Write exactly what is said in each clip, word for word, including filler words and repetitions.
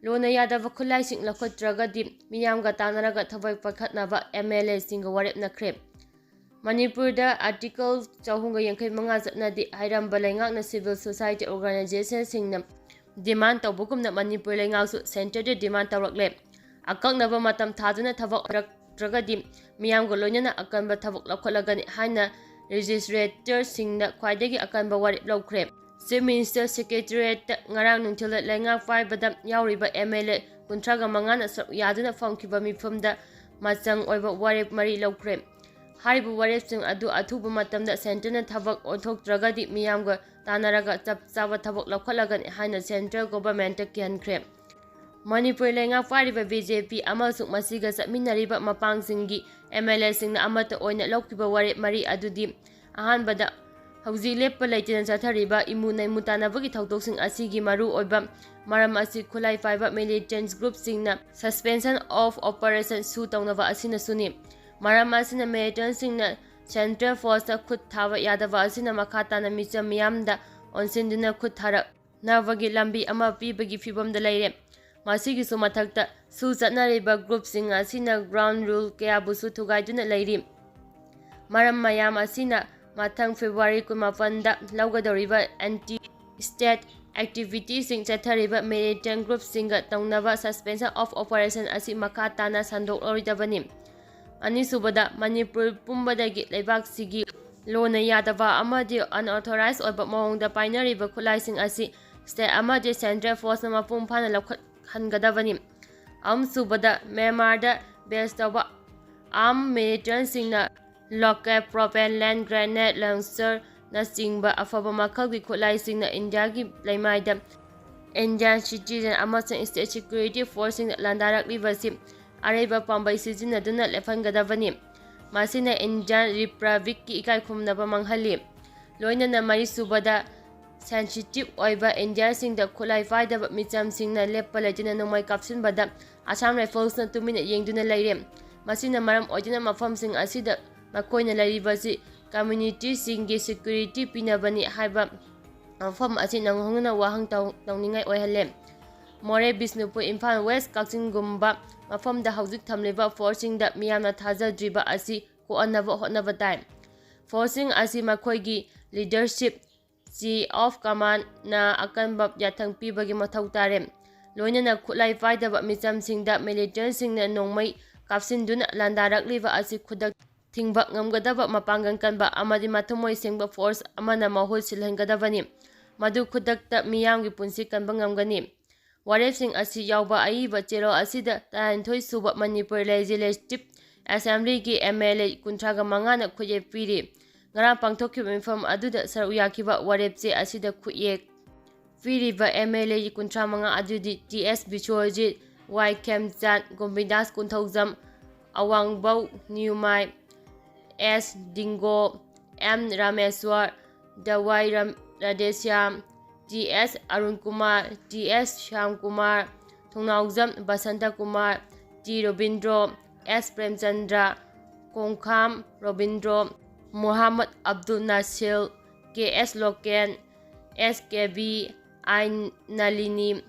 ꯂꯣꯟꯅ ꯌꯥꯗꯕ ꯈꯨꯠꯂꯥꯏꯁꯤꯡ ꯂꯧꯈꯠꯇ꯭ꯔꯒꯗꯤ ꯃꯤꯌꯥꯝꯒ ꯇꯥꯟꯅꯔꯒ ꯊꯕꯛ ꯄꯥꯏꯈꯠꯅꯕ ꯑꯦꯝ ꯑꯦꯜ ꯑꯦꯁꯤꯡꯒ ꯋꯥꯔꯦꯞꯅꯈ꯭ꯔꯦ꯫ ꯃꯅꯤꯄꯨꯔꯗ ꯑꯥꯔꯇꯤꯀꯜ ꯆꯍꯨꯝꯒ ꯌꯥꯡꯈꯩ ꯃꯉꯥ ꯆꯠꯅꯗꯦ ꯍꯥꯏꯔꯝꯕ ꯂꯩꯉꯥꯛꯅ ꯁꯤꯚꯤꯜ ꯁꯣꯁꯥꯏꯇꯤ ꯑꯣꯔꯒꯅꯥꯏꯖꯦꯁꯟꯁꯤꯡꯅ ꯗꯤꯃꯥꯟ ꯇꯧꯕꯒꯨꯝꯅ ꯃꯅꯤꯄꯨꯔ ꯂꯩꯉꯥꯛꯁꯨ ꯁꯦꯟꯇꯔꯗ ꯗꯤꯃꯥꯟ ꯇꯧꯔꯛꯂꯦ꯫ ꯑꯀꯛꯅꯕ ꯃꯇꯝ ꯊꯥꯗꯨꯅ ꯊꯕꯛ ꯇꯧꯔꯛꯇ꯭ꯔꯒꯗꯤ ꯃꯤꯌꯥꯝꯒ ꯂꯣꯏꯅꯅ ꯑꯀꯟꯕ ꯊꯕꯛ ꯂꯧꯈꯠꯂꯒꯅꯤ ꯍꯥꯏꯅ ꯔꯦꯖꯤꯁꯇ꯭ꯔꯦꯇꯔꯁꯤꯡꯅ ꯈ꯭ꯋꯥꯏꯗꯒꯤ ꯑꯀꯟꯕ ꯋꯥꯔꯦꯞ ꯂꯧꯈ꯭ꯔꯦ꯫ ꯆꯤꯐ ꯃꯤꯅꯤꯁꯇꯔ ꯁꯦꯀ꯭ꯔꯦꯇꯔꯤꯌꯦꯠꯇ ꯉꯔꯥꯡ ꯅꯨꯡꯊꯤꯜꯗ ꯂꯩꯉꯥꯛ ꯄꯥꯏꯕꯗ ꯌꯥꯎꯔꯤꯕ ꯑꯦꯝ ꯑꯦꯜ ꯑꯦ ꯀꯨꯟꯊ꯭ꯔꯥꯒ ꯃꯉꯥꯅ ꯁꯔꯨꯛ ꯌꯥꯗꯨꯅ ꯐꯝꯈꯤꯕ ꯃꯤꯐꯝꯗ ꯃꯆꯪ ꯑꯣꯏꯕ ꯋꯥꯔꯦꯞ ꯃꯔꯤ ꯂꯧꯈ꯭ꯔꯦ꯫ ꯍꯥꯏꯔꯤꯕ ꯋꯥꯔꯦꯞꯁꯤꯡ ꯑꯗꯨ ꯑꯊꯨꯕ ꯃꯇꯝꯗ ꯁꯦꯟꯇꯔꯅ ꯊꯕꯛ ꯑꯣꯟꯊꯣꯛꯇ꯭ꯔꯒꯗꯤ ꯃꯤꯌꯥꯝꯒ ꯇꯥꯟꯅꯔꯒ ꯆꯞ ꯆꯥꯕ ꯊꯕꯛ ꯂꯧꯈꯠꯂꯒꯅꯤ ꯍꯥꯏꯅ ꯁꯦꯟꯇ꯭ꯔꯦꯜ ꯒꯣꯚꯔꯟꯃꯦꯟꯠꯇ ꯀꯤꯍꯟꯈ꯭ꯔꯦ꯫ ꯃꯅꯤꯄꯨꯔ ꯂꯩꯉꯥꯛ ꯄꯥꯏꯔꯤꯕ ꯕꯤ ꯖꯦ ꯄꯤ ꯑꯃꯁꯨꯡ ꯃꯁꯤꯒ ꯆꯠꯃꯤꯟꯅꯔꯤꯕ ꯃꯄꯥꯡꯁꯤꯡꯒꯤ ꯑꯦꯝ ꯑꯦꯜ ꯑꯦꯁꯤꯡꯅ ꯑꯃꯠꯇ ꯑꯣꯏꯅ ꯂꯧꯈꯤꯕ ꯋꯥꯔꯦꯞ ꯃꯔꯤ ꯑꯗꯨꯗꯤ, ꯑꯍꯥꯟꯕꯗ, ꯍꯧꯖꯤꯛ ꯂꯦꯞꯄ ꯂꯩꯇꯅ ꯆꯠꯊꯔꯤꯕ ꯏꯃꯨ ꯅꯩꯃꯨ ꯇꯥꯟꯅꯕꯒꯤ ꯊꯧꯗꯣꯛꯁꯤꯡ ꯑꯁꯤꯒꯤ ꯃꯔꯨ ꯑꯣꯏꯕ ꯃꯔꯝ ꯑꯁꯤ ꯈꯨꯠꯂꯥꯏ ꯄꯥꯏꯕ ꯃꯤꯂꯤꯇꯦꯟꯠ ꯒ꯭ꯔꯨꯞꯁꯤꯡꯅ suspension of operation ꯁꯨ ꯇꯧꯅꯕ ꯑꯁꯤꯅꯁꯨꯅꯤ꯫ ꯃꯔꯝ ꯑꯁꯤꯅ ꯃꯤꯂꯤꯇꯦꯟꯠꯁꯤꯡꯅ ꯁꯦꯟꯇ꯭ꯔꯦꯜ ꯐꯣꯔꯁꯇ ꯈꯨꯠ ꯊꯥꯕ ꯌꯥꯗꯕ ꯑꯁꯤꯅ ꯃꯈꯥ ꯇꯥꯅ ꯃꯤꯆꯝ ꯃꯤꯌꯥꯝꯗ ꯑꯣꯟꯁꯤꯟꯗꯨꯅ ꯈꯨꯠ ꯊꯥꯔꯛꯅꯕꯒꯤ ꯂꯝꯕꯤ ꯑꯃ ꯄꯤꯕꯒꯤ ꯐꯤꯚꯝꯗ ꯂꯩꯔꯦ꯫ ꯃꯁꯤꯒꯤꯁꯨ ꯃꯊꯛꯇ, ꯁꯨ ꯆꯠꯅꯔꯤꯕ ꯒ꯭ꯔꯨꯞꯁꯤꯡ ꯑꯁꯤꯅ ꯒ꯭ꯔꯥꯎꯟ ꯔꯨꯜ ꯀꯌꯥꯕꯨꯁꯨ ꯊꯨꯒꯥꯏꯗꯨꯅ ꯂꯩꯔꯤ꯫ ꯃꯔꯝ ꯃꯌꯥꯝ ꯑꯁꯤꯅ ꯃꯊꯪ ꯐꯦꯕ꯭ꯔꯨꯋꯥꯔꯤ ꯀꯨꯟꯃꯥꯄꯟꯗ ꯂꯧꯒꯗꯧꯔꯤꯕ ꯑꯦꯟꯇꯤ ꯁ꯭ꯇꯦꯠ ꯑꯦꯛꯇꯤꯚꯤꯇꯤꯁꯤꯡ ꯆꯠꯊꯔꯤꯕ ꯃꯤꯂꯤꯇꯦꯟꯠ ꯒ꯭ꯔꯨꯞꯁꯤꯡꯒ ꯇꯧꯅꯕ suspension of operation ꯑꯁꯤ ꯃꯈꯥ ꯇꯥꯅ ꯁꯟꯗꯣꯛꯂꯔꯣꯏꯗꯕꯅꯤ꯫ ꯑꯅꯤꯁꯨꯕꯗ, ꯃꯅꯤꯄꯨꯔ ꯄꯨꯝꯕꯗꯒꯤ ꯂꯩꯕꯥꯛꯁꯤꯒꯤ ꯂꯣꯟꯅ ꯌꯥꯗꯕ ꯑꯃꯗꯤ unauthorized ꯑꯣꯏꯕ ꯃꯑꯣꯡꯗ ꯄꯥꯏꯅꯔꯤꯕ ꯈꯨꯠꯂꯥꯏꯁꯤꯡ ꯑꯁꯤ ꯁ꯭ꯇꯦꯠ ꯑꯃꯗꯤ ꯁꯦꯟꯇ꯭ꯔꯦꯜ ꯐꯣꯔꯁꯅ ꯃꯄꯨꯡ ꯐꯥꯅ ꯂꯧꯈꯠꯍꯟꯒꯗꯕꯅꯤ꯫ ꯑꯍꯨꯝꯁꯨꯕꯗ, ꯃ꯭ꯌꯥꯟꯃꯥꯔꯗ ꯕꯦꯖ ꯇꯧꯕ ꯑꯥꯔꯝ ꯃꯤꯂꯤꯇꯦꯟꯠꯁꯤꯡꯅ ꯂꯣꯀꯦꯜ ꯄ꯭ꯔꯣꯄꯦꯂꯦꯟꯠ ꯒ꯭ꯔꯦꯅꯦꯗ ꯂꯣꯟꯆꯔꯅꯆꯤꯡꯕ ꯑꯐꯕ ꯃꯈꯜꯒꯤ ꯈꯨꯠꯂꯥꯏꯁꯤꯡꯅ ꯏꯟꯗꯤꯌꯥꯒꯤ ꯂꯩꯃꯥꯏꯗ ꯏꯟꯗꯤꯌꯥꯟ ꯁꯤꯇꯤꯖꯦꯟ ꯑꯃꯁꯨꯡ ꯁ꯭ꯇꯦꯠ ꯁꯦꯀ꯭ꯌꯨꯔꯤꯇꯤ ꯐꯣꯔꯁꯁꯤꯡꯗ ꯂꯥꯟꯗꯥꯔꯛꯂꯤꯕꯁꯤ ꯑꯔꯩꯕ ꯄꯥꯝꯕꯩ ꯁꯤꯖꯤꯟꯅꯗꯨꯅ ꯂꯦꯞꯍꯟꯒꯗꯕꯅꯤ꯫ ꯃꯁꯤꯅ ꯏꯟꯗꯤꯌꯥꯟ ꯔꯤꯄꯕ꯭ꯂꯤꯛꯀꯤ ꯏꯀꯥꯏ ꯈꯨꯝꯅꯕ ꯃꯥꯡꯍꯜꯂꯤ꯫ ꯂꯣꯏꯅꯅ ꯃꯔꯤꯁꯨꯕꯗ, ꯁꯦꯟꯁꯤꯇꯤꯚ ꯑꯣꯏꯕ ꯑꯦꯔꯤꯌꯥꯁꯤꯡꯗ ꯈꯨꯠꯂꯥꯏ ꯄꯥꯏꯗꯕ ꯃꯤꯆꯝꯁꯤꯡꯅ ꯂꯦꯞꯄ ꯂꯩꯇꯅ ꯅꯣꯡꯃꯩ ꯀꯥꯞꯁꯤꯟꯕꯗ ꯑꯁꯥꯝ ꯔꯥꯏꯐꯜꯁꯅ ꯇꯨꯃꯤꯟꯅ ꯌꯦꯡꯗꯨꯅ ꯂꯩꯔꯦ꯫ ꯃꯁꯤꯅ ꯃꯔꯝ ꯑꯣꯏꯗꯨꯅ ꯃꯐꯝꯁꯤꯡ ꯑꯁꯤꯗ ꯃꯈꯣꯏꯅ ꯂꯩꯔꯤꯕꯁꯤ ꯀꯝꯃ꯭ꯌꯨꯅꯤꯇꯤꯁꯤꯡꯒꯤ ꯁꯦꯀ꯭ꯌꯨꯔꯤꯇꯤ ꯄꯤꯅꯕꯅꯤ ꯍꯥꯏꯕ ꯋꯥꯐꯝ ꯑꯁꯤ ꯅꯧꯍꯧꯅꯅ ꯋꯥꯍꯪ ꯇꯧ-, ꯇꯧꯅꯤꯡꯉꯥꯏ ꯑꯣꯏꯍꯜꯂꯦ꯫ ꯃꯣꯔꯦ, ꯕꯤꯁꯅꯨꯄꯨꯔ, ꯏꯝꯐꯥꯜ ꯋꯦꯁ, ꯀꯛꯆꯤꯡꯒꯨꯝꯕ ꯃꯐꯝꯗ ꯍꯧꯖꯤꯛ ꯊꯝꯂꯤꯕ ꯐꯣꯔꯁꯁꯤꯡꯗ ꯃꯤꯌꯥꯝꯅ ꯊꯥꯖꯗ꯭ꯔꯤꯕ ꯑꯁꯤ ꯀꯣꯛꯍꯟꯅꯕ ꯍꯣꯠꯅꯕ ꯇꯥꯏ꯫ ꯐꯣꯔꯁꯁꯤꯡ ꯑꯁꯤ ꯃꯈꯣꯏꯒꯤ ꯂꯤꯗꯔꯁꯤꯞ, ꯆꯤ ꯑꯣꯐ ꯀꯃꯥꯟꯅ ꯑꯀꯟꯕ ꯌꯥꯊꯪ ꯄꯤꯕꯒꯤ ꯃꯊꯧ ꯇꯥꯔꯦ꯫ ꯂꯣꯏꯅꯅ ꯈꯨꯠꯂꯥꯏ ꯄꯥꯏꯗꯕ ꯃꯤꯆꯝꯁꯤꯡꯗ ꯃꯤꯂꯤꯇꯦꯟꯁꯤꯡꯅ ꯅꯣꯡꯃꯩ ꯀꯥꯞꯁꯤꯟꯗꯨꯅ ꯂꯥꯟꯗꯥꯔꯛꯂꯤꯕ ꯑꯁꯤ ꯈꯨꯗꯛ ꯊꯤꯡꯕ ꯉꯝꯒꯗꯕ ꯃꯄꯥꯡꯒꯜ ꯀꯟꯕ ꯑꯃꯗꯤ ꯃꯊꯃꯣꯏ ꯁꯦꯡꯕ ꯐꯣꯔꯁ ꯑꯃꯅ ꯃꯍꯨꯠ ꯁꯤꯜꯍꯟꯒꯗꯕꯅꯤ꯫ ꯃꯗꯨ ꯈꯨꯗꯛꯇ ꯃꯤꯌꯥꯝꯒꯤ ꯄꯨꯟꯁꯤ ꯀꯟꯕ ꯉꯝꯒꯅꯤ꯫ ꯋꯥꯔꯦꯞꯁꯤꯡ ꯑꯁꯤ ꯌꯥꯎꯕ ꯑꯏꯕ ꯆꯦꯔꯣꯜ ꯑꯁꯤꯗ ꯇꯔꯥꯅꯤꯊꯣꯏ ꯁꯨꯕ ꯃꯅꯤꯄꯨꯔ ꯂꯦꯖꯤꯁꯂꯦꯇꯤꯚ ꯑꯦꯁꯦꯝꯕ꯭ꯂꯤꯒꯤ ꯑꯦꯝ ꯑꯦꯜ ꯑꯦ ꯀꯨꯟꯊ꯭ꯔꯥꯒ ꯃꯉꯥꯅ ꯈꯨꯠꯌꯦꯛ ꯄꯤꯔꯤ꯫ ꯉꯔꯥꯡ ꯄꯥꯡꯊꯣꯛꯈꯤꯕ ꯃꯤꯐꯝ ꯑꯗꯨꯗ ꯁꯔꯨꯛ ꯌꯥꯈꯤꯕ ꯋꯥꯔꯦꯞ ꯆꯦ ꯑꯁꯤꯗ ꯈꯨꯠꯌꯦꯛ ꯄꯤꯔꯤꯕ ꯑꯦꯝ ꯑꯦꯜ ꯑꯦ ꯀꯨꯟꯊ꯭ꯔꯥ ꯃꯉꯥ ꯑꯗꯨꯗꯤ ꯇꯤ ꯑꯦꯁ ꯕꯤꯁ꯭ꯋꯖꯤꯠ, ꯋꯥꯏ ꯈꯦꯝꯆꯥꯟ, ꯒꯣꯕꯤꯟꯗꯥꯁ ꯀꯣꯟꯊꯧꯖꯝ, ꯑꯋꯥꯡꯕꯧ ꯅꯤꯌꯨꯃꯥꯏ, ꯑꯦꯁ ꯗꯤꯡꯒꯣ, ꯑꯦꯝ ꯔꯥꯃꯦꯁ꯭ꯋꯔ, ꯗꯋꯥꯏ ꯔꯥꯝ-, ꯔꯥꯙꯦꯁ꯭ꯌꯥꯝ, ꯇꯤ ꯑꯦꯁ ꯑꯔꯨꯟ ꯀꯨꯃꯥꯔ, ꯇꯤ ꯑꯦꯁ ꯁ꯭ꯌꯥꯝ ꯀꯨꯃꯥꯔ, ꯊꯣꯡꯅꯥꯎꯖꯝ ꯕꯁꯟꯇ ꯀꯨꯃꯥꯔ, ꯇꯤ ꯔꯣꯕꯤꯟꯗ꯭ꯔꯣ, ꯑꯦꯁ ꯄ꯭ꯔꯦꯝꯆꯟꯗ꯭ꯔ, ꯀꯣꯡꯈꯥꯝ ꯔꯣꯕꯤꯟꯗ꯭ꯔꯣ, ꯃꯨꯍꯝꯃꯗ ꯑꯕꯗꯨꯜ ꯅꯥꯁꯤꯔ, ꯀꯦ ꯑꯦꯁ ꯂꯣꯀꯦꯟ, ꯑꯦꯁ ꯀꯦꯕꯤ, ꯑꯥꯏ ꯅꯂꯤꯅꯤ,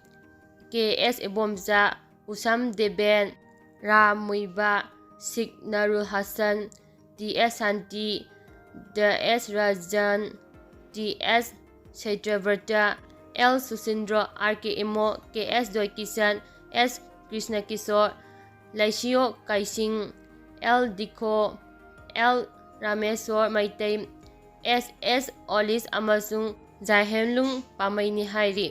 ꯀꯦ ꯑꯦꯁ ꯏꯕꯣꯝꯆꯥ, ꯎꯁꯝ ꯗꯦꯕꯦꯟ, ꯔꯥꯝ ꯃꯨꯏꯕ, ꯁꯤꯛ ꯅꯔꯨꯜ ꯍꯁꯟ, ꯇꯤ ꯑꯦꯁ ꯁꯥꯟꯇꯤ, ꯗ ꯑꯦꯁ ꯔꯥꯖꯟ, ꯇꯤ ꯑꯦꯁ ꯁꯩꯇ꯭ꯔꯕ꯭ꯔꯇ, ꯑꯦꯜ ꯁꯨꯁꯤꯟꯗ꯭ꯔꯣ, ꯑꯥꯔ ꯀꯦ ꯏꯃꯣ, ꯀꯦ ꯑꯦꯁ ꯖꯣꯏꯀꯤꯁꯟ, ꯑꯦꯁ ꯀ꯭ꯔꯤꯁꯅ ꯀꯤꯁꯣꯔ, ꯂꯩꯁꯤꯌꯣ ꯀꯥꯏꯁꯤꯡ, ꯑꯦꯜ ꯗꯤꯈꯣ, ꯑꯦꯜ ꯔꯥꯃꯦꯁ꯭ꯋꯔ ꯃꯩꯇꯩ, ꯑꯦꯁ ꯑꯦꯁ ꯑꯣꯂꯤꯁ ꯑꯃꯁꯨꯡ ꯖꯥꯏꯍꯦꯟꯂꯨꯡ ꯄꯥꯃꯩꯅꯤ ꯍꯥꯏꯔꯤ꯫